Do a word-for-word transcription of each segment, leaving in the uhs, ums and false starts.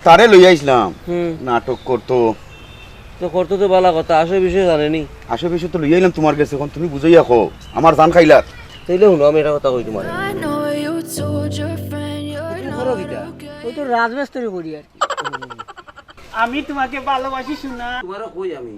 তারে লইয়া আইছলাম। হুম। নাটক করতো। তো করতো তো বালা কথা, আসল বিষয় জানে নি। আসল বিষয় তো লইয়া আইলাম তুমার গেছে, অখন তুমি বুঝাইয়া কও, আমার জান খাইলার। তাইলে হুনো, আমি একটা কথা কই তুমারে। I know you told your friend you're তুমি করো not কিতা? Okay. ওই তো রাজমিস্ত্রি করি আর কি। আমি তোমাকে ভালোবাসি সোনা। তুমারে কই আমি।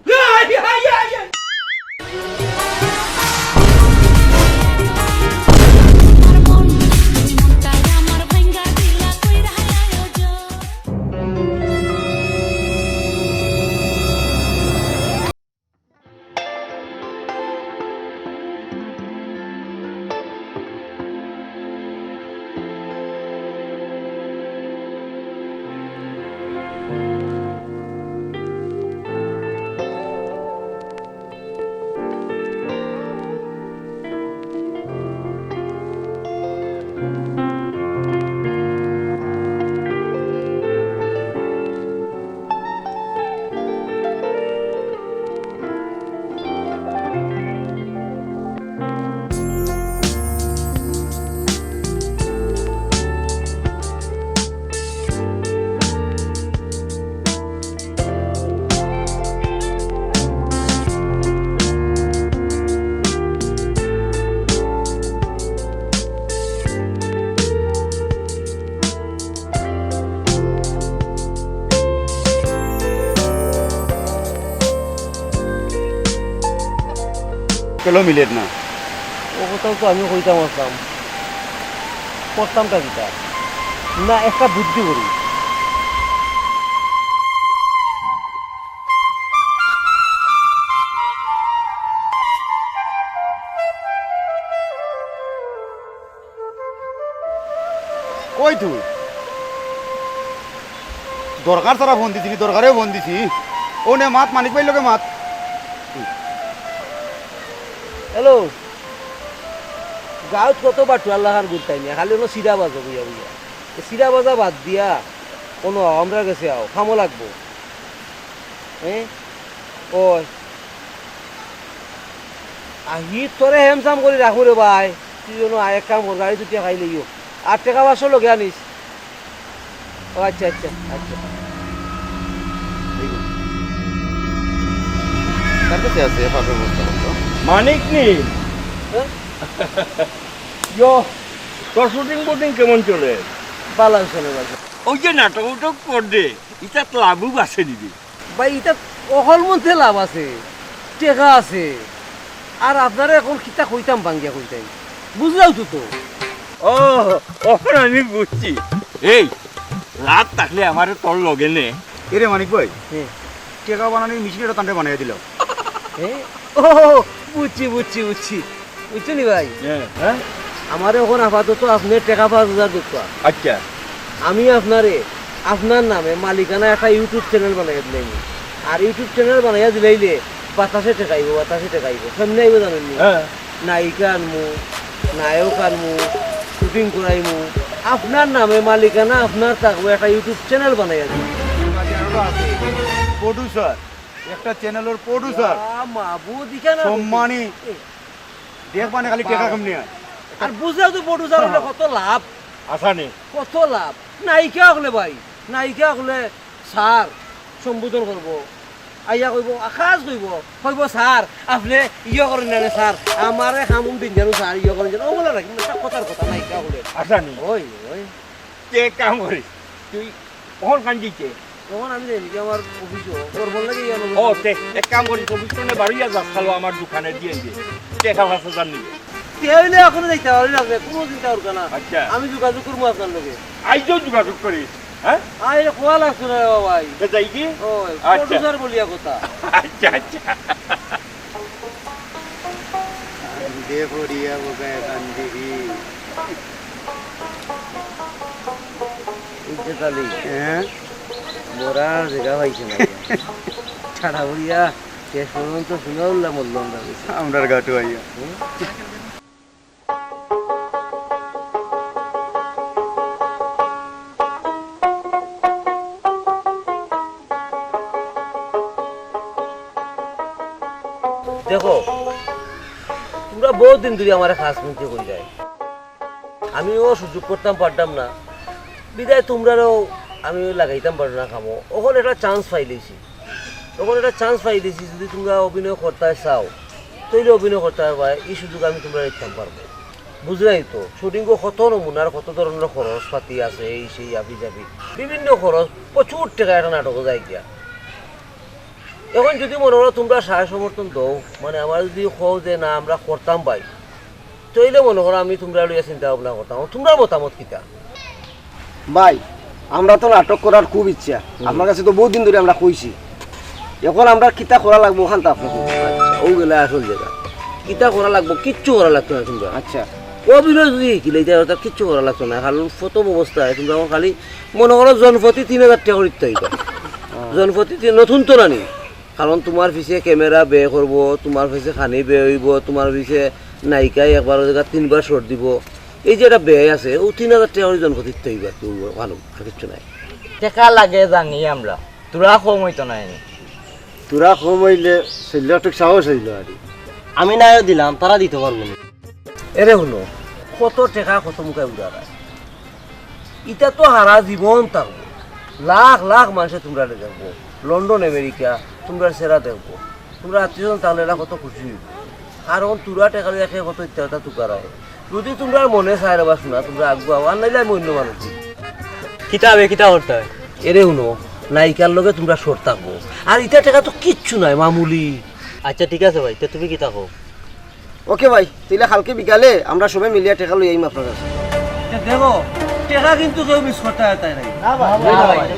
কেলো মিলের না? ও কথাও তো আমিও কইতাম আসলাম। করতামটা কিতা? না, একটা বুদ্ধি করি। কই তুই? দরকার ছাড়া ফোন দিছি নি, দরকারে ফোন দিছি। ও নে মাত, মানিক ভাইর লগে মাত। হ্যালো, গাঁওত কত বাটুয়ার লাখান ঘুরতায় নি, খালি অনো সিরা বাজো বুইয়া বুইয়া। এ সিরা বাজা বাদ দিয়া অনো আমরার গেছে আও, কামো লাগবো। হ্যাঁ? ওই। আহি তোরে handsome করি রাখমু রে ভাই। তুই অনো আয়, এক কাম কর, গাড়িত উঠিয়া খাই লইও। আর টেকা পাঁচশো লগে আনিস। ও আচ্ছা, আচ্ছা, আচ্ছা। কার কাছে আছে এফআইআর ব্যবস্থা করতো? মানিক নি? হ্যাঁ? ইয়ো, তোর শুটিং বুটিং কেমন চলে? বালা চলে ভাই। ওই যে নাটক উটক কর দে, ইটা তো লাভও আছে দিদি। ভাই, ইটা অকল মধ্যে লাভ আছে, টেকা আছে। আর আপনারে অখন কিতা কইতাম ভাঙ্গিয়া কইতাম, বুঝলাও তো তো। ও, অখন আমি বুঝছি। এই, লাভ থাকলে আমারে তোর লগে নে। এরে মানিক ভাই, হ্যাঁ। টেকা বানানির মেশিন এটা তান্ডে বানাইয়া দিলাম। হ্যাঁ? ও, বুঝছি, বুঝছি, বুঝছি। বুঝছো নি ভাই? হ্যাঁ। হ্যাঁ? আমারে অখন আপাতত আপনে টেকা পাঁচ হাজার দেউক্কা। আচ্ছা। আমি আপনারে, আপনার নামে মালিকানা একটা YouTube channel বানাইয়া দিলাইমু। আর YouTube channel বানাইয়া দিলাইলে বাতাসে টেকাইবো, বাতাসে টেকাইবো। কেমনে আইবো জানেন নি? হ্যাঁ। নায়িকা আনমু, নায়ক আনমু, শুটিং করাইমু। আপনার নামে মালিকানা আপনার থাকবো, একটা YouTube channel বানাইয়া দিমু। প্রডিউসার, একটা চ্যানেলর প্রডিউসার। ইয়া মাবুদ, ইখান আর সম্মানী। এ। দেখবা নে খালি টেকা কেমনে আয়। আর বুঝলেও তো প্রডিউসার অইলে কত লাভ। আসানি। কত লাভ। নায়িকা অকলে ভাই, নায়িকা অকলে স্যার সম্বোধন করবো। আইয়া কইবো, আকাশ কইবো, কইবো, "স্যার, আপনে ইয়ে করেন না রে স্যার, আমারে খামুন দিন জানো স্যার, ইয়ে করেন জানো।" ওগুলা রাখি, মানে, কথার কথা, নায়িকা অকলে। আসানি। ওই, ওই। তে এক কাম করিস, তুই অখন কান দিতে। অখন আমি যাই নাকি আমার অফিসো? ওর ফোন লাগে ইয়ানো। ও, তে এক কাম করিস, অফিস ফোনে বারইয়া যাস, খালো আমার দোকানে দিয়া দে। টেকা পাঁচ হাজার নিবে। তে অইলে অখনো যাইতা পারবি না, কোনো চিন্তা করবা না। আচ্ছা। আমি যোগাযোগ করমু আপনার লগে। আইজও যোগাযোগ করিস, হ্যাঁ? আরে, কওয়া লাগতো না রে বাবা ভাই। তে যাই কি? ওই, আচ্ছা। প্রডিউসার বলিয়া কথা। আচ্ছা, আচ্ছা। কান্দে পড়িয়া বোকায় কান্দিবি। ইজ্জত আলী। হ্যাঁ? মরার জাগা পাইছে না। ঠাড়া পড়িয়া শেষ পর্যন্ত সুনাউল্লাহ মরল আমরার গেছে। আমরার গাটু আইয়া। হুম? দেখো, তুমরা বউত দিন ধরি আমারে খাস মন্ত্রী কইরায়। আমিও সুযোগ করতাম পারতাম না, বিধায় তুমরারেও আমি লাগাইতাম পারবো না কামো। অখন একটা চান্স পাইলিছি, অখন একটা চান্স পাইলিছি। যদি তুমরা অভিনয় করতায় চাও, তাইলে অভিনয় করতায় পারবায়, ই সুযোগ আমি তুমরারে দিতাম পারমু। বুঝরায় তো, শুটিংও কত নমুনার, কত ধরনর খরচ পাতি আছে, এই সেই হাবি জাবি, বিভিন্ন খরচ, প্রচুর টেকা একটা নাটকো যায় গিয়া। অখন যদি মনো করো তুমরা সায় সমর্থন দেও, মানে, আমারে যদি কও যে না, আমরা করতাম ভাই, তাইলে মনো করো আমি তুমরারে লইয়া চিন্তা ভাবনা করতাম। তুমরার মতামত কিতা? ভাই, আমরা তো নাটক করার খুব ইচ্ছা, আপনার কাছে তো বউত দিন ধরি আমরা কইছি। অখন আমরা কিতা করা লাগবো, অখান তো আপনে কইন। আচ্ছা, অউ গেলে আসল জাগা। কিতা করা লাগবো? কিচ্ছু করা লাগতো নায় তুমরার। আচ্ছা। অভিনয় যদি শিখিলাইতায়, অর্থাৎ কিচ্ছু করা লাগতো নায়, কারণ প্রথম অবস্থায় তুমরা অখন খালি মনো করো জনপ্রতি তিন হাজার টেকা করি দিতায় অইবো। জনপ্রতি তিন, নতুন তো নানি, কারণ তুমার পিছে ক্যামেরা ব্যয় করবো, তুমার পিছে খানি ব্যয় অইবো, তুমার পিছে নায়িকায় একবার অউ জাগা তিনবার শট দিবো। এই যে একটা ব্যয় আছে, অউ তিন হাজার টেকা করি জনপ্রতি দিতায় অইবো আর কি, অউ ভালা, আর কিচ্ছু নায়। টেকা লাগে জানি আমরা, থুড়া কম অইতো নায় নি? থুড়া কম অইলে চইললে একটু সাহস অইলো আর কি। আমি নায়ও দিলাম, তারা দিতো পারবো না। এরে হুনো, কত টেকা কত মুখায় উড়াইরায়। ইটা তো হারা জীবন থাকবো, লাখ লাখ মানষে তুমরারে দেখবো, লন্ডন আমেরিকা তুমরার চেহারা দেখবো, তুমরার আত্মীয় স্বজন থাকলে এরা কত খুশি অইবো। কারণ থুড়া টেকা লইয়া কে কত ইচ্ছা কথা তুকারা অয়। যদি তুমরার মনে চায় রে বা হুনা, তুমরা আগুয়াও, আর নাইলে আমি অইন্য মানুষ দেখমু। কিতা বে, কিতা করতায়? এরে হুনো, নায়িকার লগে তুমরার শট থাকবো, আর ইটা টেকা তো কিচ্ছু নায়, মামুলি। আচ্ছা ঠিক আছে ভাই, তে তুমি কিতা কও? ওকে ভাই, তাইলে কালকে বিকালে আমরা সবে মিলিয়া টেকা লই আইমু আপনার কাছে। তে দেখো, টেকা কিন্তু কেউ মিস করতায় পারতায় নায়। না ভাই, না ভাই।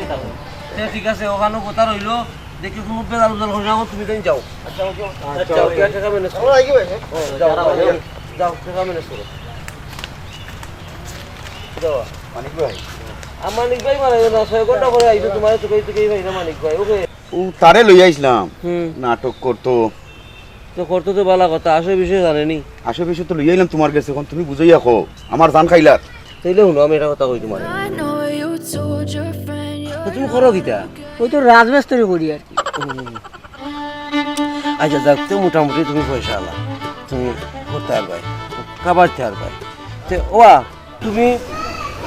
তে ঠিক আছে, অখানো কথা রইলো, দেখি কুনু বেজাল উজাল করিও না, তুমি তাইন যাও। আচ্ছা, ওকে। আচ্ছা, ওকে, টেকা ম্যানেজ করো। আমরা আইগি ভাই, হ্যাঁ? ও, যাও, যাও, যাও, টেকা ম্যানেজ করো। যাও। মানিক ভাই। আর মানিক ভাই মারা যাবে না, ছয় ঘন্টা পরে আইবো, তুমারে তো কই থেকে পাই না মানিক ভাই, ওকে। ও তারে লই আইছলাম, হুম। নাটক করতো। তো করতো তো ভালা কথা, আসল বিষয় জানে নি। আসল বিষয় তো লই আইলাম তুমার গেছে, অখন তুমি বুঝাইয়া কও, আমার জান খাইলার। তাইলে হুনো, আমি একটা কথা কই তুমারে। তো তুমি করো কিতা? ওই তো রাজমিস্ত্রি করি আর কি। আচ্ছা, যাক, তে মোটামুটি তুমি পয়সা আলা, তুমি করতায় পারবায়, খাবাইতায় পারবায়। তে ওয়া, তুমি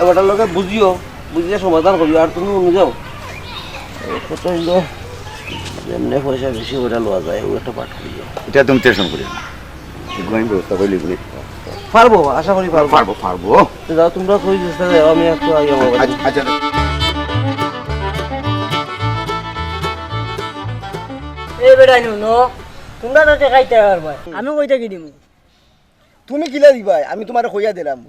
এবাটার লগে বুঝিও, বুঝিয়া সমাধান করিও, আর তুমি অনো যাও। এই কত অইলো, যেমনে পয়সা বেশি অইরা লওয়া যায়, অউ একটা পাঠ করিও। ইটা তুমি টেনশন করিও না, এগু আমি ব্যবস্থা করি লিখবো। পারবো, আশা করি পারবো। পারবো, পারবো। তে যাও, তুমরা কই চেষ্টা যাও, আমি একটু আগে আমার বাড়ি। আচ্ছা, আচ্ছা। এই বেটা, হুনো, তুমরা তো টেকা দিতায় পারবায়, আমি কই থাকি দিমু? তুমি কিলা দিবায়? আমি তুমারে কইয়া দিলাম।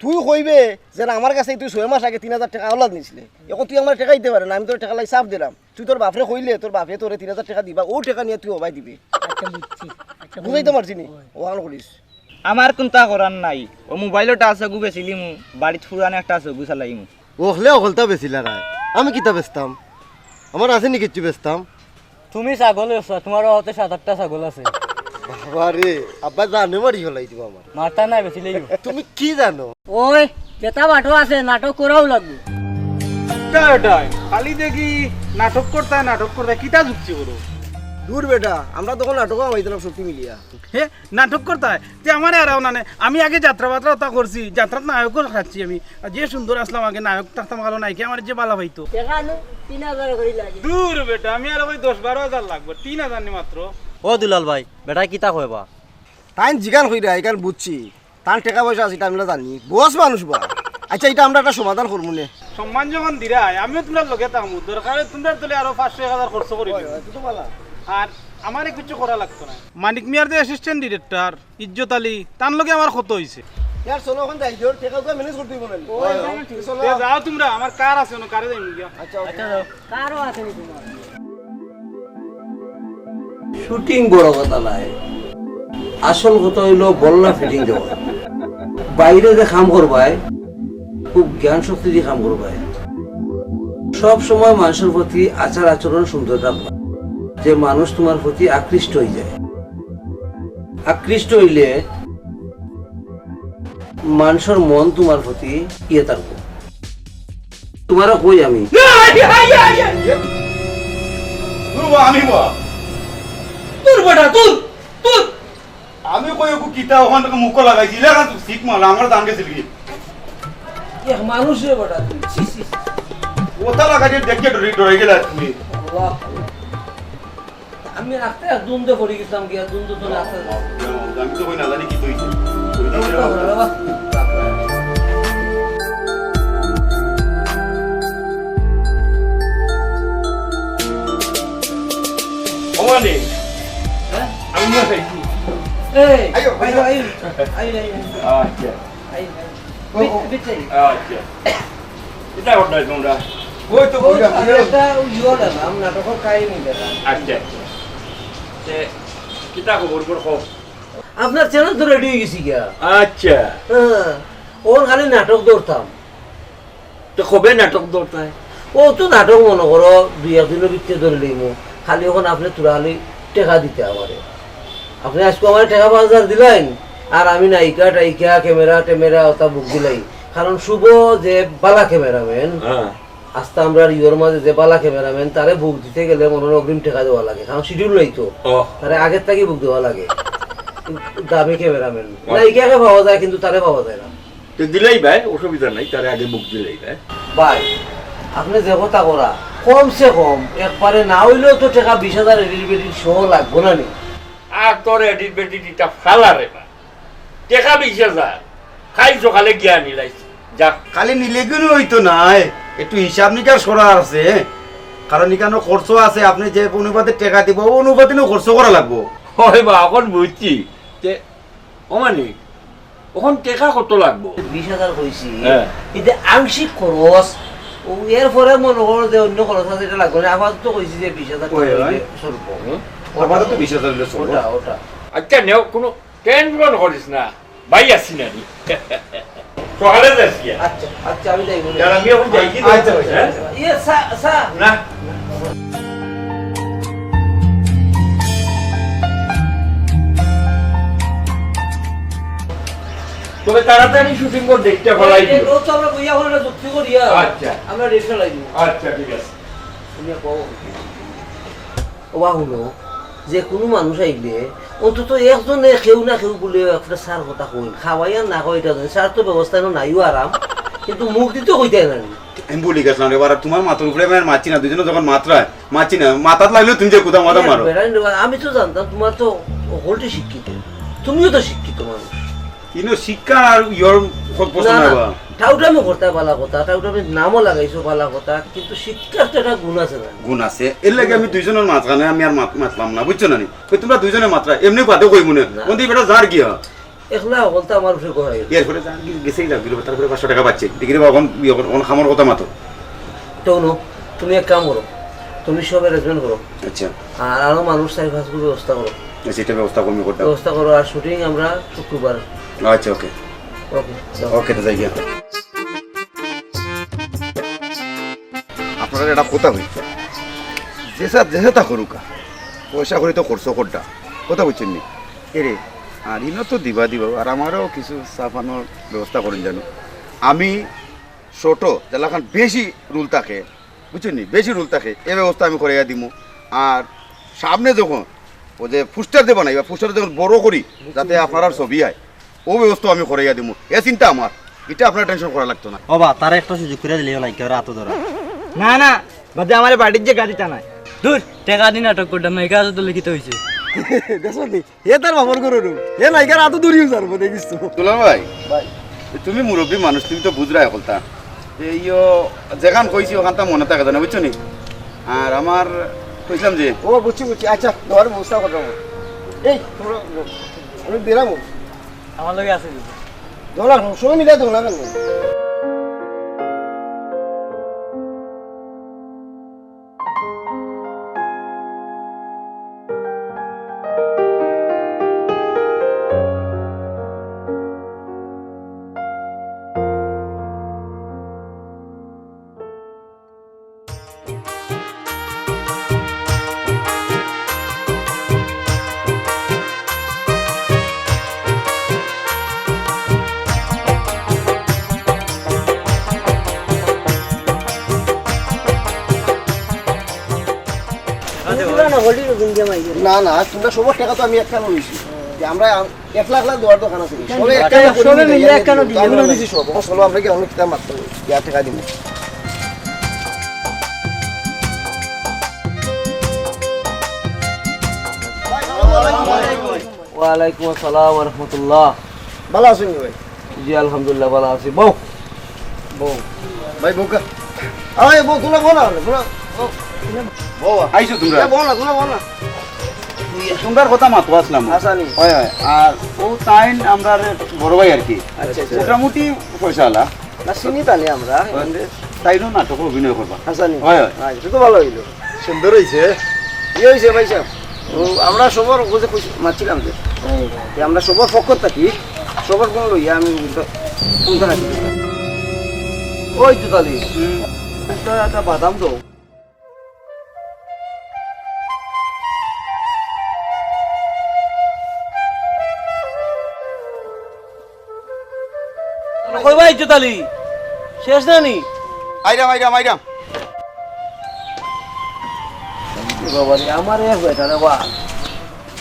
তুই কইবে যে, "না, আমার কাছে তুই ছয় মাস আগে তিন হাজার টেকা আওলাদ নিছিলে। অখন তুই আমারে টেকা দিতে পারে না, আমি তোরে টেকা লাগি চাপ দিলাম। তুই তোর বাপরে কইলে, তোর বাপে তোরে তিন হাজার টেকা দিবা, অউ টেকা নিয়া তুই হবায় দিবে।" আচ্ছা, বুঝছি। আচ্ছা, বুঝাইতে বুঝছি। পারছি নি? অয়। অখান করিস। আমার কুন্তা করার নাই। অউ মোবাইল অটা আছে, অগু বেচিলিমু, বাড়িত পুরান একটা আছে, অগু চালাইমু। অখলে অকলতা বেচিলারায়, আমি কিতা বেচতাম? আমার আছে নি কিচ্ছু বেচতাম? তুমি ছাগল বেচছো, তুমার অতে সাত আটটা ছাগল আছে। বাবা রে, আব্বা জানে মারি ফালাই দিবা আমারে। মারতা নায়, বেচিলাইও। তুমি কি জানো? ওই, যেতা বাটো আছে, নাটক করাউ লাগবো। কিতা অটা? খালি দেখি নাটক করতায়, নাটক করতায়, কিতা যুক্তি করো? দূর বেটা, আমরা তখন নাটকো হামাইতাম শক্তি মিলিয়া। হে, নাটক করতায়? তে আমারে আরাও না নে, আমি আগে যাত্রা বাত্রা অতা করছি, যাত্রাত নায়কও থাকছি আমি। আর যে সুন্দর আছলাম আগে, নায়ক থাকতাম, ভালা নায়কে আমারে যে ভালা পাইতো। টেকা নু তিন হাজার করি লাগে। দূর বেটা, আমি আর ওই দশ বারো হাজার লাগবো, তিন হাজার নি মাত্র। ও দুলাল ভাই, বেটায় কিতা কয় বা? তাইন জিগান কইরা, ইখান বুঝছি। তান টেকা পয়সা আছে, ইটা আমরা জানি। বস মানুষ বা। আচ্ছা, ইটা আমরা একটা সমাধান করমু নে। সম্মান যখন দিরায়, আমিও তুমরার লগে থাকমু। দরকার অয় তুমরার দলে আরো পাঁচশো এক হাজার খরচ করি দিমু। অয়, অয়, ইটা তো ভালা। আর আমারে কিচ্ছু করা লাগতো নায়। মানিক মিয়ার যে assistant director, ইজ্জত আলী, তান লগে আমার কথা অইছে। ইয়ার চলো, অখন যাই, ওর টেকা ওকে ম্যানেজ করতে হইব না। ও, অয়, অয়, অয়। চলো। তে যাও তুমরা, আমার কার আছে, অনো কারে যাইমু গিয়া। আচ্ছা, ওকে। আচ্ছা, যাও। কারও আছে নি তুমার? শুটিং বড় কথা নায়, আসল কথা অইলো বল্লা ফিটিং দেওয়া। বাইরে যে কাম করবায়, খুব জ্ঞান শক্তি দি কাম করবায়। সব সময় মানষর প্রতি আচার আচরণ সুন্দর রাখবা, যে মানুষ তুমার প্রতি আকৃষ্ট অইযায়। আকৃষ্ট অইলে মানষর মন তুমার প্রতি ইয়ে থাকবো। তুমারে কই আমি। না, আই, আই, আই, আই। দূর বা, আমি বা। দূর বেটা, দূর, দূর। আমি কই ওকে কিতা অখান থাকি মুখো লাগাইছি, ইলা না তুই শিখ মারলা, আমার দান গেছিল কি? এ মানুষ রে বেটা তুই, ছি, ছি, ছি। কথা লাগাইয়া দেখিয়া ডরাই, ডরাই গেলা তুমি। আল্লাহ। আমি আস্তে আস্তে দুমদে পড়ি গেছিলাম গিয়া, দুমদে তো আস্তে আস্তে। আমি তো কই না জানি কি কইছে। ও বাবা। ও মানে, হ্যাঁ? আমি না খাইছি। এই, আইও, আইও, আইও। আইও, আইও, আইও। আচ্ছা। আই, আই। ও, ও। বিট-, বিট চাই। আচ্ছা। কিতা করতায় তোমরা? ওই তো ও, বইয়া, আরে, বইয়া। একটা ইয়ে দেখলাম, নাটকর কাহিনী দেখলাম। আচ্ছা, আচ্ছা। তে, কিতা খবর, খবর কও? আপনার চ্যানেল তো রেডি অই গেছে গিয়া। আচ্ছা। হ্যাঁ, অখন খালি নাটক ধরতাম। তে কবে নাটক ধরতায়? ও তো নাটক মনো করো, দুই এক দিনর ভিতরে ধরি লইমু। খালি অখন আপনে থুড়া খালি টেকা দিতা আমারে। আপনে আইজকু আমারে টেকা পাঁচ হাজার দিলাইন, আর আমি নায়িকা, টায়িকা, ক্যামেরা, ট্যামেরা অতা বুক দিলাই। কারণ শুভ যে বালা ক্যামেরাম্যান, হ্যাঁ। আস্তা আমরার ইয়োর মাঝে যে বালা ক্যামেরাম্যান, তারে বুক দিতে গেলে মনে হয় অগ্রিম টেকা দেওয়া লাগে, কারণ শিডিউল নাই তো। ও। তারে আগের থাকি বুক দেওয়া লাগে। দামি ক্যামেরাম্যান। ও। নায়িকাকে পাওয়া যায়, কিন্তু তারে পাওয়া যায় না। তে দিলাইবায়, অসুবিধা নাই, তারে আগে বুক দিলাইবায়। ভাই, আপনে যে কথা করা, কমসে কম একবারে না অইলেও তো টেকা বিশ হাজার এডিট বেডিট সহ লাগবো না নি? আর তোর এডিট বেডিট ইতা ফালা রে বা। টেকা বিশ হাজার, কাইল সকালে গিয়া আনিলাইছি। যা। খালি নিলে কিন্তু অইতো নায়, একটু হিসাব নিকাশ করা আছে, কারণ ইখানো খরচ আছে, আপনে যে অনুপাতে টেকা দিবা, অউ অনুপাতে নু খরচ করা লাগবো। হয় বা, অখন বুঝছি। তে ও মানিক, অখন টেকা কত লাগবো? বিশ হাজার কইছি। হ্যাঁ। ইতে আংশিক খরচ, ও এরপরে মনো করো যে অন্য খরচ আছে, ইটা লাগবো না। আপাতত কইছি যে বিশ হাজার ওই, টেকা ওই। অইলে চলবো। হুম। আপাতত বিশ হাজার অইলে চলবো। ওটা, ওটা। আচ্ছা, নেও, কোনো টেনশন করিস না। ভাই আছি না নি? সকালে যাস গিয়া? আচ্ছা, আচ্ছা, আমি যাই বলে। কারণ আমি এখন যাই কি আচ্ছা, দরকার, আচ্ছা, হ্যাঁ? আচ্ছা। ইয়ে, স্যার, স্যার। না। তবে তাড়াতাড়ি শুটিং কর, দেখতে ভালাই দিও। ও তো আমরা বইয়া হলে যুক্তি করিয়া। আচ্ছা। আমরা রেট ফেলাই দিব। আচ্ছা, ঠিক আছে। তুমি কও। ওবা হুনো, যে কুনু মানুষ আইলে অন্তত একজনে কেউ না কেউ বুলে একটা স্যার কথা কইন, খাওয়াইয়া না খাওয়াই ইটা জানি, স্যার তো ব্যবস্থা এনো নাইও আরাম, কিন্তু মুখ দিতে কইতায় না নি। আমি ভুলি গেছিলাম রে বারা, তুমার মাথার উপরে আমি আর মাতছি না, দুইজনে যখন মাতরায়, মাতছি না, মাথাত লাগলেও তুমি যে কুতা মাথা মারো। বেড়াই রে বারা, আমি তো জানতাম তুমার তো হকলটি শিক্ষিত, তুমিও তো শিক্ষিত মানুষ। ইনো শিক্ষা আর ইয়র কত পছন্দ না, না, না। টাউটামি করতে ভালা কথা, টাউটামি নামও লাগাইছো ভালা কথা, কিন্তু শিক্ষার তো একটা গুণ আছে না? গুণ আছে, এর লাগি আমি দুইজনের মাঝখানে আমি আর মাত-, মাতলাম না, বুঝছো না নি? ওই তোমরা দুইজনে মাতরায়, এমনি বাদে কইমু না। না। কোন দিন বেটা যার গিয়া? একলা হকল তো আমার উপরে কয়। এরপরে যার গি-, গেছেই যার গিয়া, তারপরে পাঁচশো টেকা পাচ্ছে। দেখি রে বাবা, অখন, অখন, অখন খামর কথা মাতো। তো হুনো, তুমি এক কাম করো, তুমি সব অ্যারেঞ্জমেন্ট করো। আচ্ছা। আর আরো মানুষ চারি পাঁচগু ব্যবস্থা করো। আচ্ছা, ইটা ব্যবস্থা করমু, করতাম। ব্যবস্থা করো, আর শুটিং আমরা শুক্রবার। আচ্ছা, ওকে। ওকে, যাও। ওকে, তো যাই গিয়া। আপনারার একটা কথা কই, যেসা, যেসা তা করুকা, পয়সা করি তো খরচ করতা, কথা বুঝছইন নি? এরে, আর ইনো তো দিবা দিবা, আর আমারও কিছু চা পানর ব্যবস্থা করইন জানো। আমি ছোট, যেলাখান বেশি রুল থাকে, বুঝছইন নি? বেশি রুল থাকে, এই ব্যবস্থা আমি করাইয়া দিমু। আর সামনে যখন ও যে পোস্টার যে বানাইবা, পোস্টার যখন বড় করি, যাতে আপনারার ছবি আয়, ও ব্যবস্থা আমি করাইয়া দিমু। এ চিন্তা আমার, ইটা আপনার টেনশন করা লাগতো না। ওবা, তারা একটা সুযোগ করিয়া দিলে নায়িকার আতো ধরা। না, না, বাদে আমারে বাড়ির যে গাড়ি টানায়। দূর, টেকা দি নাটক করতাম না, এখানে তো লিখিত হইছে। দেখছো নি? হে তার বাপর ঘরর, হে নায়িকার আতো ধরিও যারবো, দেখিস তো। দুলাল ভাই, ভাই। তুমি মুরব্বী মানুষ, তুমি তো বুঝরায় হকলতা। এই ইয়ো, যেখান কইছি, ওখানতা মনে থাকে জানো, বুঝছো নি? আর আমার কইছিলাম যে ও, বুঝছি, বুঝছি। আচ্ছা, তোমার ব্যবস্থা করবো। এই, তোমরা, আমি বেরামু। আমার লগে আছে কিন্তু। ধরো না, সময় মিলে ধরো না কেন? না, না, তোমরা সবার টেকা তো আমি একখানো লইছি। যে আমরা এক লাখ লাখ দেওয়ার দরকার আছে। সবে একখানো করি সবে মিলে একখানো দিই। আমরা কি অনেক কিতা মারতে হবে? ইয়া টেকা দিব। ওয়ালাইকুম আসসালাম ওয়া রাহমাতুল্লাহ। ভালা আছইন নি ভাই? জি, আলহামদুলিল্লাহ, ভালা আছি। বও। বও। ভাই, বও কা-, আরে, বও, তুমরা বও না, তুমরা বও। বও। আইছো তুমরা? এ, বও না, তুমরা বও না। তুমরার কথা মাততাম আছলাম। আচ্ছা, নি। অয়, অয়। আর অউ তাইন আমরার বড় ভাই আর কি। আচ্ছা, আচ্ছা। মোটামুটি পয়সাআলা। না, চিনি তাইন আমরা। অয়। তাইনও নাটকো অভিনয় করবা। আচ্ছা, নি। অয়, অয়। আচ্ছা, তো ভালা অইলো। সুন্দর অইছে। ই অইছে ভাই সাব। ও, আমরা সবর কাছে খুশি, মাতছিলাম যে, যে আমরা সবর পক্ষ থাকি, সবর গুণ লইয়া আমি উদ্যোগ, উদ্যোগ রাখি। ওই তো তালি, একটা, একটা বাদাম দাও। কই ভাই ইজ্জত আলী? শেষ না নি? আইরাম, আইরাম, আইরাম। এ বাবা রে, আমার এক বেটা রে বা।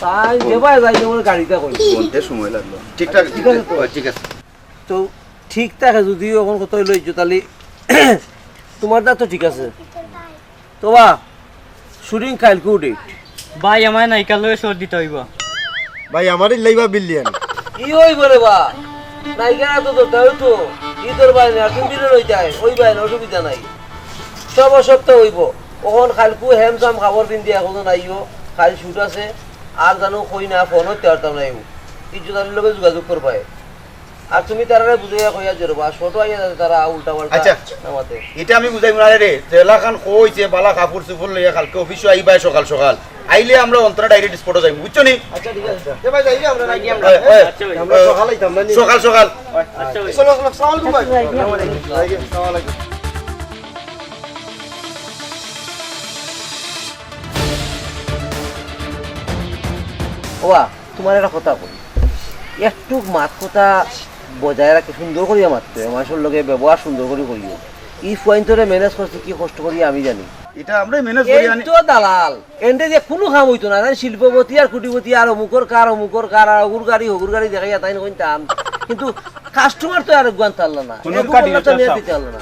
তাই যে ভাই যাই, ওর গাড়িটা কই? বলতে সময় লাগলো। ঠিকঠাক, ঠিক আছে তো? ঠিক আছে। তো ঠিক থাকে যদিও অখন কত অইলো ইজ্জত আলী? তুমার দা তো ঠিক আছে। তো বা, shooting কাইলকু date। ভাই, আমারে নায়িকার লগে shot দিতা অইবো। ভাই, আমারে লইবা বিলিয়ন। ই অইবো রে বা, নায়িকা তো ধরতে অইতো। ই তোর ভাই না, তুমি বিলিয়ন অইতায়, অউ ভাই না, অসুবিধা নাই। সব সপ্তাহ অইবো। অখন কাইলকু handsome কাপড় পিন্দি অখন আইও, কাইল shoot আছে। আর জানো কই না, ফোন অইতে পারতাম না। ইজ্জত আলীর লগে যোগাযোগ করবায়। আর তুমি তারারে বুঝাইয়া কইয়া দিও বা, ছোট আইয়া যাতে তারা উল্টা পাল্টা আচ্ছা। না মাতে। ইটা আমি বুঝাইমু না রে, যেলাখান কইছে বালা কাপড় চুপড় লইয়া কালকে অফিসো আইবায় সকাল সকাল। আইলে আমরা অন্তরা direct spot-ও যাইমু, বুঝছো নি? আচ্ছা, ঠিক আছে। এ ভাই, যাই রে, আমরা রাখি আমরা। এ, এ, আমরা এ, সকাল আইতাম না নি? সকাল সকাল। আচ্ছা, চলো, চলো, আসসালামু আলাইকুম ভাই। আসসালামু আলাইকুম। ওয়া, তুমারে একটা কথা কই, একটুক মাত কথা বজায় রাখি, সুন্দর করিয়া মাততে, মানুষর লগে ব্যবহার সুন্দর করি করিও। ই ফুয়াইন্তরে manage করছি কি কষ্ট করি আমি জানি। ইটা আমরাউ manage করি এই আনি। তো দালাল, এনরে দিয়া কুনু কাম অইতো না, তাইন শিল্পপতি আর কোটিপতি আর অমুকর কার, অমুকর কার, আর অগুর গাড়ি, হগুর গাড়ি দেখাইয়া তাইন কইন তান। কিন্তু customer তো আর একগুয়ান তারলা না। কুনু একগু কাটি বললে তো হইতো মেয়ে সব। দিতে পারলো না।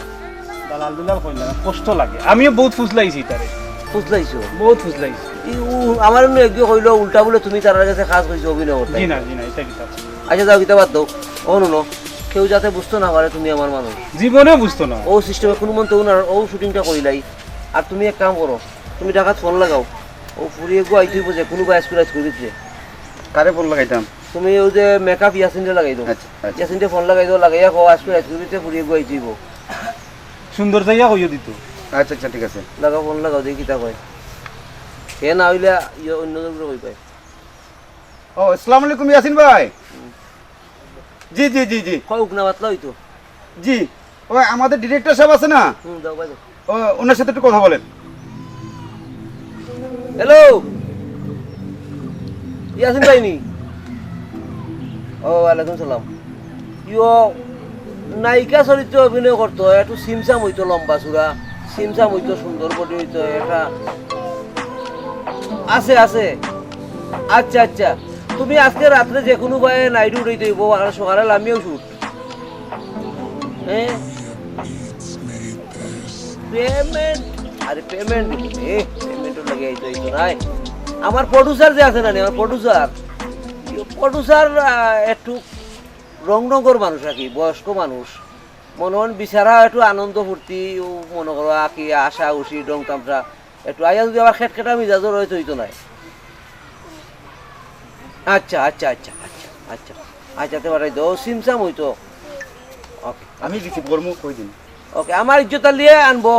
দালাল দুলাল কইন না, কষ্ট লাগে। আমিও বউত ফুসলাইছি তারে। ফুসলাইছো? বউত ফুসলাইছি। ই উ, আমার অন্য একগু কইলো উল্টা বুলে তুমি তারার গেছে কাজ কইছো অভিনয় করতে। জি না, জি না, ইটা কিতা? আচ্ছা, যাও, ইতা বাদ দেও। অনো, কেউ যাতে বুঝতো না পারে তুমি আমার মানুষ। জীবনে বুঝতো না। অউ system-এ কুনু মন্তে অউ না, অউ shooting-টা করিলাই। আর তুমি এক কাম করো, তুমি ঢাকাত ফোন লাগাও। অউ ফুরি একগু আইতে অইবো যে কুনু বা আইজকু রাইত করি দিতে। কারে ফোন লাগাইতাম? তুমি অউ যে makeup ইয়াসিনরে লাগাই দেও। আচ্ছা, আচ্ছা। ইয়াসিনরে ফোন লাগাই দেও, লাগাইয়া কও আইজকু রাইত করি দিতে, ফুরি একগু আইতে অইবো। সুন্দর চাইয়া কইও দিতো। আচ্ছা, আচ্ছা, ঠিক আছে। লাগাও, ফোন লাগাও, দেখি কিতা কয়। হে না অইলে ইয়ে অন্য কেউরে কইবায়। ও, আসসালামু আলাইকুম ইয়াসিন ভাই। জি, জি, জি, জি। কউক না, পাতলা অইতো। জি, ও আমাদের director সাব আছে না? হুম, দাও, বাজো। ও, ওনার সাথে একটু কথা বলেন। হ্যালো, ইয়াসিন ভাই নি? ও, ওয়ালাইকুম সালাম। ইয়ো, নায়িকা চরিত্রে অভিনয় করতো, একটু ছিমছাম অইতো, লম্বা চুড়া, ছিমছাম অইতো, সুন্দর body অইতো, একটা আছে, আছে। আচ্ছা, আচ্ছা, তুমি আইজকে রাত্রে যেকুনু বায় night উঠাইতে অইবো, আর সকালে লামিয়াও shoot। হ্যাঁ? Payment? আরে payment দিবো নে, payment-র লাগি আইতো, আইতো নায়। আমার producer যে আছে না নি, আমার producer, producer, আহ, একটু রং ঢঙর মানুষ আর কি, বয়স্ক মানুষ। মনে অয় বিচারা একটু আনন্দ ফুর্তি, ও মনে করো আর কি হাসাহুশি, ঢং তামশা। একটু আইয়া যদি আবার খেটখেটা মিজাজর অয়, অইতো নায়। আচ্ছা, আচ্ছা, আচ্ছা, আচ্ছা, আচ্ছা। আচ্ছা, তে পাঠাই দেও, ছিমছাম অইতো। OK। আমি receive করমু, কই দিন। OK, আমার ইজ্জত আলিয়ে আনবো।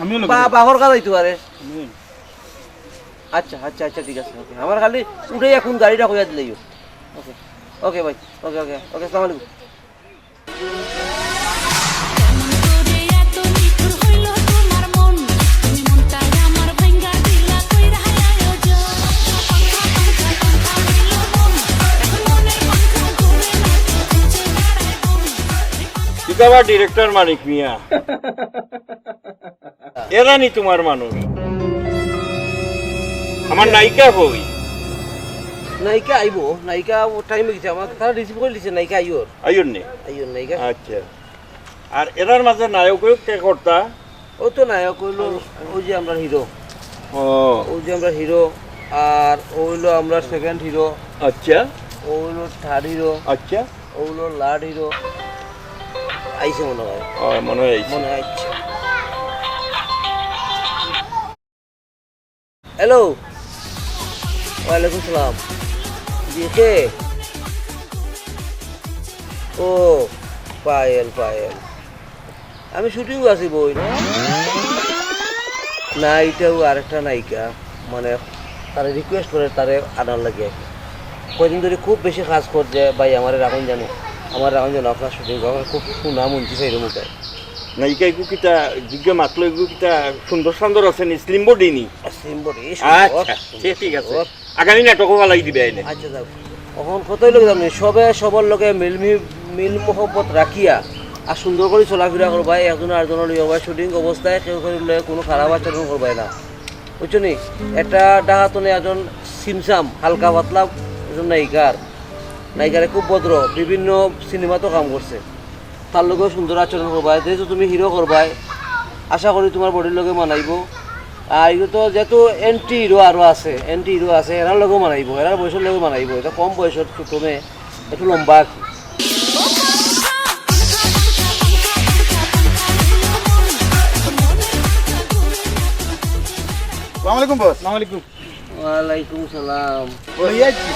আমিও লগে বা যাইমু। বাহর কাজ অইতো পারে। আমিও। আচ্ছা, আচ্ছা, আচ্ছা, ঠিক আছে, OK। আমার খালি উঠে এখন গাড়িটা কইয়া দিলেই হোক। OK, OK ভাই, OK, OK, OK, আসসালামু আলাইকুম। কিতা বা director মানিক মিয়া। এরা নি তুমার মানুষ? আমার নায়িকা কই? নায়িকা আইবো, নায়িকা ও time অই গেছে, আমার তারা receive করি লিছে, নায়িকা আইওর। আইওর নি? আইওর নায়িকা। আচ্ছা। আর এরার মাঝে নায়ক অইলো কে কর্তা? ও তো নায়ক অইলো, ওই যে আমরার hero। ও। ওই যে আমরার hero, আর ও অইলো আমরার second hero। আচ্ছা। ওগুলো থার্ড হিরো, আচ্ছা। ওগুলো লার্ড হিরো। আইছে মনে হয়। ও, মনে হয় আইছে। মনে হয় আইছে। হ্যালো। ওয়ালাইকুম সালাম। জি, কে? ও, পায়েল, পায়েল। আমি শুটিং আছি বই। না, ইটাও আরেকটা নায়িকা, মানে, তারে রিকোয়েস্ট করে তারে আনার লাগি আর কি। কয়দিন ধরি খুব বেশি কাজ করছে, ভাই, আমারে রাখুন জানো, আমার রাখুন জানো, আপনার শুটিং, আমার খুব সুনাম হুনছি সেই রুমটায়। নায়িকা এগু কিতা, যোগ্য মাতলো এগু কিতা, সুন্দর সান্দর আছে নি, স্লিম বডি নি? স্লিম বডি, আচ্ছা, সুন্দর, ঠিক, ঠিক আছে। সুন্দর। আগামী নাটকও ফালাই দিবে এনে। আচ্ছা, যাও। এখন কতই লোক জানো, সবে সবার লগে মিল মি-, মিল মহব্বত রাখিয়া আর সুন্দর করে চলাফেরা করবায়, একজন আরজনের লগে ভাই শুটিং অবস্থায় কেউ কেউ লগে কোনো খারাপ আচরণ করবায় না, বুঝছো নি? একটা ডাহাতনে একজন সিমসাম, হালকা পাতলা একজন নায়িকার, নায়িকারে খুব ভদ্র, বিভিন্ন সিনেমাতেও কাম করছে। তার লগেও সুন্দর আচরণ করবায়, যেহেতু তুমি হিরো করবায়, আশা করি তোমার বডির লগে মানাইবো। আর এগুলো তো যেহেতু অ্যান্টি হিরো আরও আছে, অ্যান্টি হিরো আছে, এরার লগেও মানাইবো, এরার বয়সের লগেও মানাইবো। এটা কম বয়সের ছোটো মেয়ে, একটু লম্বা আর কি। আসসালামু আলাইকুম বস। আসসালামু আলাইকুম। ওয়ালাইকুম সালাম। ওই আর কি।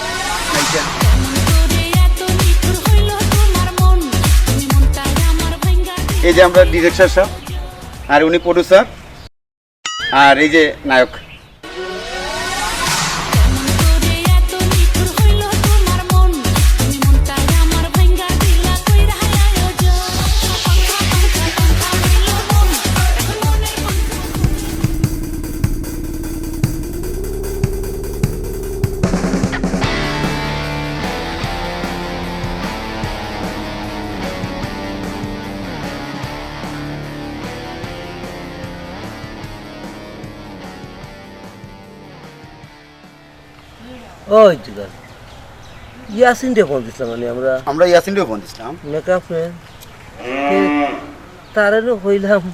এই যে আমরা ডিরেক্টর সাহেব, আর উনি প্রডিউসার, আর এই যে নায়ক। ওই ঠিক আছে। ইয়াসিনরে ফোন দিছিলাম মানে আমরা। আমরা ইয়াসিনরে ফোন দিছিলাম। Makeup man. তারে নু কইলাম।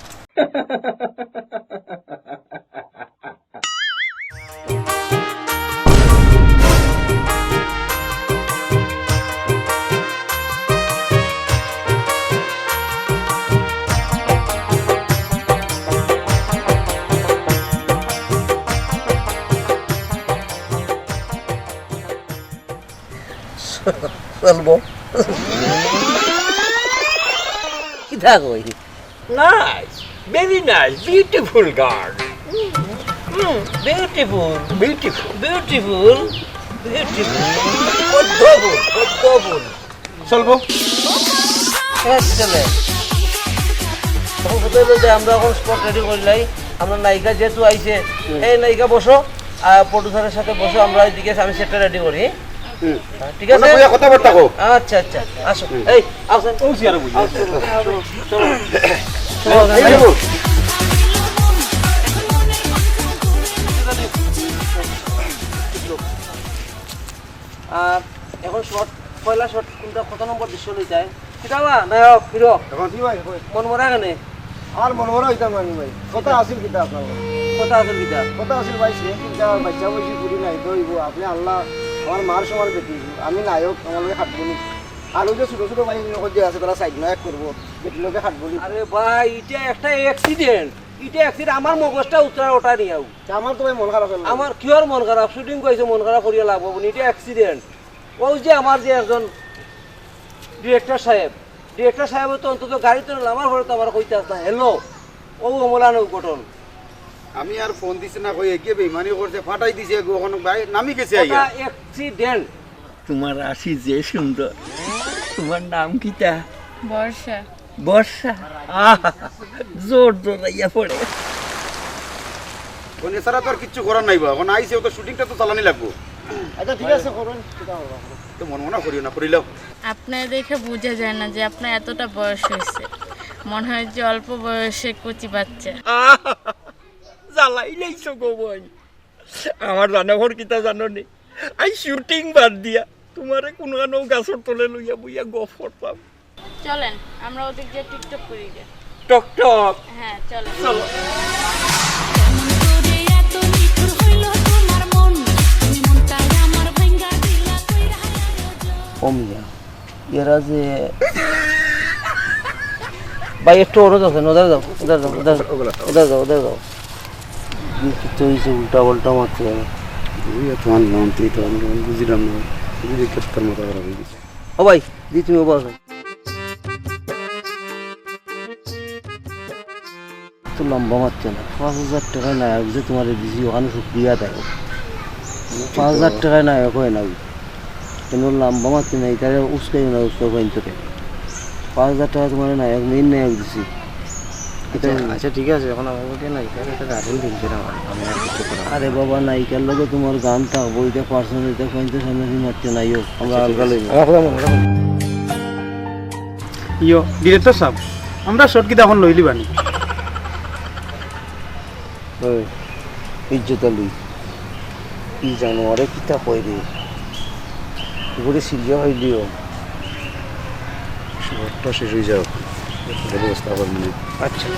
চলবো। কিতা কই? Nice, very nice, beautiful girl. Mm, mm, beautiful, beautiful, beautiful, beautiful. পদ্মফুল, পদ্মফুল। চলবো। Excellent. তখন কথা হলো যে আমরা এখন স্পট রেডি করিলাই। আমরা নায়িকা যেহেতু আইছে, এই নায়িকা বসো, আর প্রডিউসারের সাথে বসো, আমরা এদিকে আমি সেটটা রেডি করি। হুম। ঠিক আছে? কথাবার্তা কও। আচ্ছা, আচ্ছা, আসো। এই, আসো। ও, চেয়ারে বসি। আসো, আসো, চলো। চলো, এই যাবো। আর এখন শট, পয়লা শট কোনটা, কত নম্বর দৃশ্য লইতায়? কিতা বা, নায়ক, হিরো? এখন কি ভাই, কই? মন মরা কেনে? আর মন মরা হইতাম না নি ভাই। কথা আছিল কিতা আপনার লগে? কথা আছিল কিতা? কথা আছিল ভাই, সে চিন্তা আমার বাচ্চা বয়সী বুড়ি নাই তো হইব। আপনি আল্লাহ আমার মার সমান বেটি। আমি নায়ক, আমার লগে খাটবো নি। আর ওই যে ছোট ছোট ভাই যে আছে, তারা সাইড নায়ক করবো, বেটির লগে খাটবো নি। আরে ভাই, ইটা একটা অ্যাক্সিডেন্ট। ইটা অ্যাক্সিডেন্ট, আমার মগজটা উতরা ওটা নিয়াও। তা আমার তো ভাই মন খারাপ হলো। আমার কিওর মন খারাপ? শুটিং কইছে, মন খারাপ করিয়া লাভ হবো নি, ইটা অ্যাক্সিডেন্ট। ওই যে আমার যে একজন ডিরেক্টর সাহেব, ডিরেক্টর সাহেব তো অন্তত গাড়িত নামার পরে তো আমার কইতে আসতা, "হ্যালো, ও অমলান ও ঘটন।" আমি আর ফোন দিছি না, কই এগিয়ে বেইমানি করছে, ফাটাই দিছে এগু, এখন ভাই নামি গেছে আইয়া। ওটা অ্যাক্সিডেন্ট। তোমার আশি যে সুন্দর, তোমার নাম কিতা? বর্ষা। বর্ষা? আহ, জোর জোর আইয়া পড়ে। এখন এছাড়া তো আর কিচ্ছু করার নাই বা, এখন আইছে, ও তো শুটিংটা তো চালানি লাগবো। আচ্ছা, ঠিক আছে, করুন, কিতা করবো? তো মন মনা করিও না, করিলাও। আপনারে দেখে বুঝা যায় না যে আপনার এতটা বয়স হইছে, মনে হয় যে অল্প বয়সে কচি বাচ্চা। আহ, জ্বালাইলাইছো গো বইন। আমার জানা খবর কিতা জানো নি? আই শুটিং বাদ দিয়া তোমারে কোনখানো গাছর তলে লইয়া বইয়া গফ করতাম। চলেন, আমরা ওদিক যে টিকটক করি যে। টক টক। হ্যাঁ, চলেন। চলো। কেমন করে এত নিঠুর হইল তোমার মন? তুমি মনটায় আমার ভাঙ্গা দিলা, কইরা হায় আয়োজন। এরা যে ভাই, একটু ওরা যাচ্ছেন, ওদের যাও, ওদের যাও, ওদের যাও, ওদের যাও, ওদের যাও। কি তো হইছে, উল্টা পাল্টা মারছে। ওই এত আনলাম, তুই তো আনলাম, বুঝলাম না। বুঝলি, কেত্তার মাথা খারাপ হয়ে গেছে। ও ভাই, দি তুমি ও বসো। তো লম্বা মারতে না, পাঁচ হাজার টাকায় নায়ক যে তোমার দিছি, ওখানে শুক্রিয়া দেয়। পাঁচ হাজার টাকায় নায়ক হয় না, ওই কেন লম্বা মারতে না, এটা উস্কাই না, উস্কাই পাইন তো। পাঁচ হাজার টাকা তোমার নায়ক, মেইন নায়ক দিছি। আচ্ছা, আচ্ছা, ঠিক আছে, এখন আমার কাছে না, এটা একটা গার্ডেন কিনছে না, আমি আর কিছু করার আরে বাবা, নায়িকার লগে তোমার গান থাকবো, এটা পার্সোনাল, এটা পঞ্চাশ আমরা মারতে নাই হোক, আমরা আলগা লইব। রাখলাম, রাখলাম। ইয়ো, ডিরেক্টর সাহেব, আমরা শর্ট কিতা এখন লইলি বানি? ওই, ইজ্জত আলী, কি জানো, আরে কিতা কয় রে? ঘুরে সিরিয়া হইলিও। শর্টটা শেষ হয়ে যাও, একটা ব্যবস্থা করবো নে। আচ্ছা।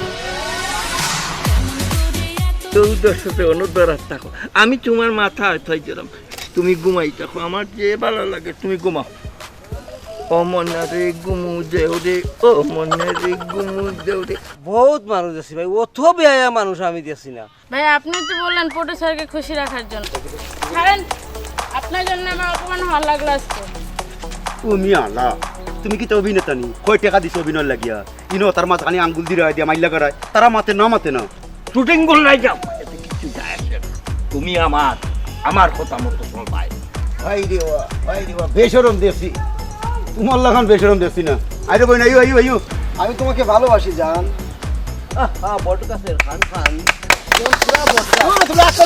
চৌদ্দশো তে অনুদ্ধার থাকো। আমি তোমার মাথা হয়তো দিলাম, তুমি ঘুমাই থাকো, আমার যে ভালো লাগে তুমি ঘুমাও। ও মনে রে ঘুমু দেও রে, ও মনে রে ঘুমু দেও রে। বহুত মানুষ আছি ভাই, অত বেহায়া মানুষ আমি দেখছি না। ভাই, আপনি তো বললেন প্রডিউসারকে খুশি রাখার জন্য। কারণ আপনার জন্য আমার অপমান হওয়া লাগলো আজকে। তুমি আলা, তুমি কিতা অভিনেতা নি? কয় টাকা দিছো অভিনয় লাগিয়া? ইনো তার মাঝখানে আঙ্গুল দিয়ে দিয়া মাইল্লা করায়, তারা মাতে না, মাতে না। শুটিং করলাই যাও, এতে কিচ্ছু যায় আসে না। তুমি আমার, আমার কথা মতো চলবায়। ভাই রে বাবা, ভাই রে বাবা, বেশরম দেখছি। তোমার লাখান বেশরম দেখছি না। আরে বইন, আইও, আইও, আইও। আমি তোমাকে ভালোবাসি জান। আহা, বট গাছের খান খান। একদম পুরা বট গাছ।